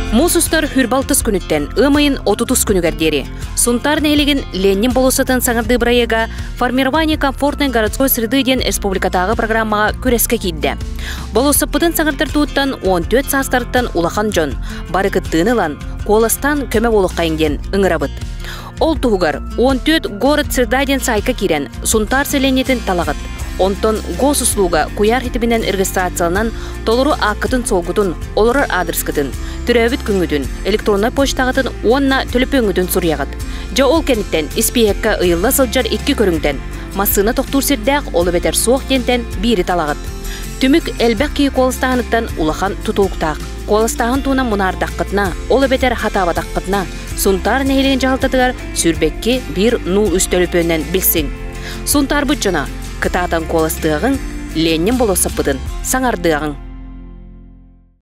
Муус устар хүрбалтыс күнүттэн ыам ыйын отутус күнүгэр диэри Сунтаар нэһилигин Ленин болуоссатын саҥардыы бырайыага «Формирование комфортной городской среды» диэн республикатааҕы программаҕа күрэскэ киирдэ. Болуоссаппытын саҥардар тууттан 14 саастарыттан улахан дьон бары кыттыыны ылан, куоластаан көмө буолуоххайыҥ диэн ыҥырабыт. Ол туһугар 14 город среда диэн саайка киирэн Сунтаар сэлиэнньэтин талаҕыт. Онтон госуслуга куйаар ситиминэн регистрацияланан толору ааккытын-суолгутун, олорор аадырыскытын, төрөөбүт күҥҥүтүн, электроннай почтаҕытын уонна төлөпүөҥҥүтүн суруйаҕыт. Дьэ ол кэнниттэн испииһэккэ ыйылла сылдьар икки көрүҥтэн массыына тохтуур сирдээх ол эбэтэр суох диэнтэн биири талаҕыт. Түмүк элбэх киһи куоластааһыныттан улахан тутулуктаах. Куоластааһын туһунан мунаардаххытына, ол эбэтэр хатаабатаххытына, Сунтаар нэһилиэгин дьаһалтатыгар сүүрбэкки биир нуу үс төлөпүөнүнэн билсиҥ. Сунтаарбыт дьоно, кытаатан куоластыаҕыҥ, Ленин болуоссаппытын саҥардыаҕыҥ!